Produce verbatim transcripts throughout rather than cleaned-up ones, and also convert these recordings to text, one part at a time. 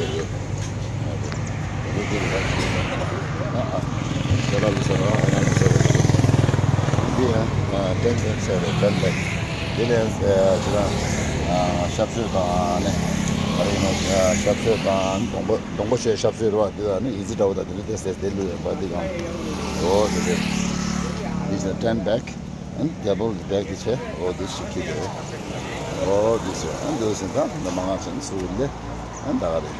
ཟེར་རེད། འདི་འདི་རེད། ཨ་ཨ། ཤ་ལ་ལུ་ཟེར་བ་ཨ་ན་ལུ་ཟེར་བ། འདི་ཡང་ཨ་ཏན་ཏན་ཟེར་རེད། ཏན་ཏན། འདི་ནས་ཨ་ཅི་ལ་ཨ་ཞབས་སོས་དང་ཨ་ནི་ཨ་རེ་ཡིན་ན་ཨ་ཞབས་སོས་དང་སྡོང་པོ་སྡོང་པོ་ཆེ་ཞབས་སོས་རེད་བ། འདི་ལ་ནི་ཡི་ཙི་འདྲ་བོ་དང་དེ་ནི་ཏེ་ཟེར་དེ་ལུ་ཡོད་པ་འདི་གང་། འོ་དེ་རེད། This is a ten bag and double the bag དེ་ཆེ། འོ་འདི་ཞིག་ཁྱི་རེད། འོ་འདི་ཟེར་ཨ་འདི་ཟེར་ད་འདི་མ་ང་ཚོ་ནི་སུ་རེད་ལེ། ཨ་ད་ག་རེད།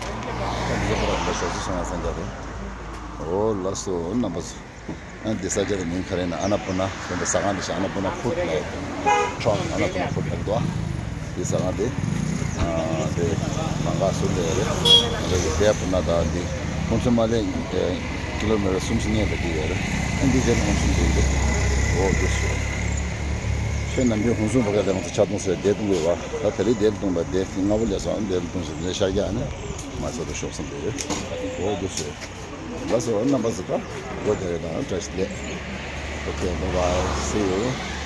ཨ་འདི་ཟེར་པ་ར་འདི་ཞོགས་སུ་སོང་ང་ས་འདྲ་རེད། འོ་ལགས་སོ་རྣམ་པ་ཚོ། ཨ་འདི་ས་ཆ་དེ་མིང་ག་རེ་ན་ཨ་ན་པུ་ན། དེ་འདྲ་ཟ་ཁང་འདི་ཞིག་ཨ་ན་པུ་ན་ཕུཌ་ལབ་ཡོད། ཁྲོམ་ཨ་ན་པུ་ན་ཕུཌ་ལབ་འདུག་ཨ། འདི་ཟ་ཁང་དེ་ཨ་དེ་མང་ག་སུ་ལས་རེད། ང་ཚོ་གི་དེ་པུ་ན་ད་འདི་ཁོང་ཚོ་མ་ལས་ཀི་ལོ་མི་ཊར་གསུམ་བཞི་ལྔ་ལ་འདི་ཡོད་རེད། ཨ་འདི་རྗེས་ལ་ཧོན་སུམ་འདི་རེད། འོ་འདི་སུ་ཁྱོད་ནམ་རྒྱུན་ཧོན་སུམ་བ་ག་ལས་ང་ཚོ་ཆ་གཏོང་ཟེར་དེ་གཏོང་དགོས་བ། ད་དེ་རིང་དེ་གཏོང་བ་དེ་ལྔ་པོ་ལས་སོང་། དེ་གཏོང་ཟེར་དེ་ཤར་རྒྱག་ནི་མ་ཚོ་རུ་ཤོག་སམ་དེ་རེད། འོ་འདི་སུ། ལགས་སོ་རྣམ་པ་ཚོ། ད་འགོ་དེ་རེད། ད་བཀྲ་ཤིས་བདེ་ལེགས། Okay, bye bye, see you.